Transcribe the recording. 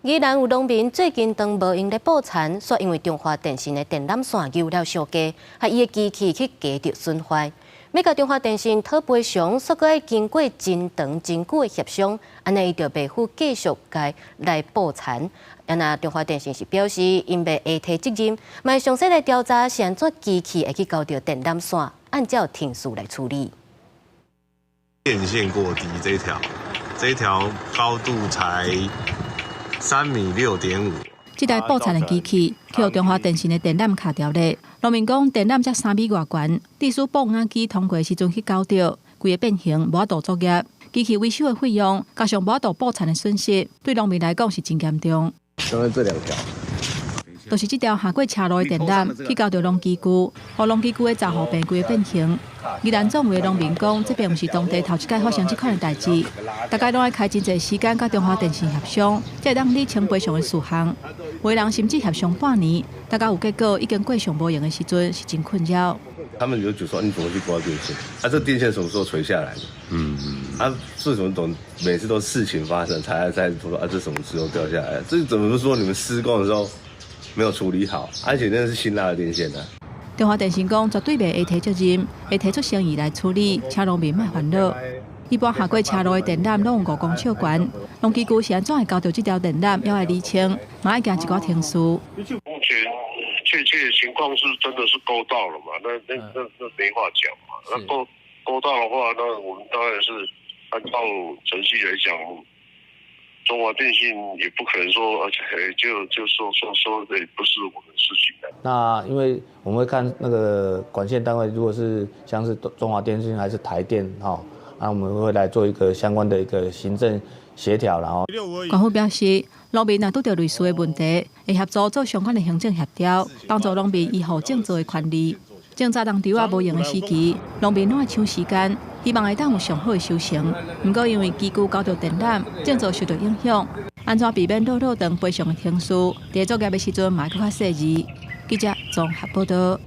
宜蘭有農民最近當無閒咧布田，煞因為中華電信的電纜線油了傷低，予伊的機器去夾著損壞。欲共中華電信討賠償，煞閣愛經過真長真久的協商，按呢伊就袂赴繼續共來布田。啊若中華電信是表示，𪜶袂會提責任，嘛會詳細來調查是按怎機器會去勾著電纜線，按照程序來處理。電線過低，這條，這條高度才3米6.5。這台布田的機器，去予中華電信的電纜卡著咧。農民講電纜才3米外懸，致使布籌機通過的時陣去勾著，規个變形，無法度作業。機器維修的費用，加上無法度布田的損失，對農民來講是真嚴重。剛才這兩條，就是這條下過車路的電纜去勾著農機具，予農機具的閘護邊規个變形。宜蘭總會農民講，這並毋是當地頭一擺發生這款的代誌，大家攏愛開真濟時間佮中華電信協商，才會當理清賠償的事項。有的人甚至協商半年，大家有結果已經過上無閒的時陣，是真困擾。他們就就說：你怎麼去掛電線？啊，這電線什麼時候垂下來的？啊，為什麼總每次都事情發生才在說啊？這什麼時候掉下來？這怎麼說你們施工的時候沒有處理好？而且那是新拉的電線呢。中華電信講絕對袂會提責任，會提出誠意來處理，請農民莫煩惱。一般下過車路的電纜攏有5公尺懸，農機具是按怎會勾著這條電纜，猶愛理清，嘛愛行一寡程序。目前確切情況是真的是勾到了嘛？那沒話講嘛。那勾到的話，那我們當然是按照程序來講，中華電信也不可能說，而且就說這不是我們事情的。那因為我們會看那個管線單位，如果是像是中華電信還是台電，哈，那我們會來做一個相關的一個行政協調，然後。官府表示，農民若拄著類似的問題，會協助做相關的行政協調，幫助農民維護種作的權利。種雜農場仔無閒的時期，農民攏愛搶時間，希望會當有上好的收成。毋過因為機具勾著電纜，種作受著影響，按怎避免落落長賠償的程序？佇作業的時陣嘛閣較細緻。記者綜合報導。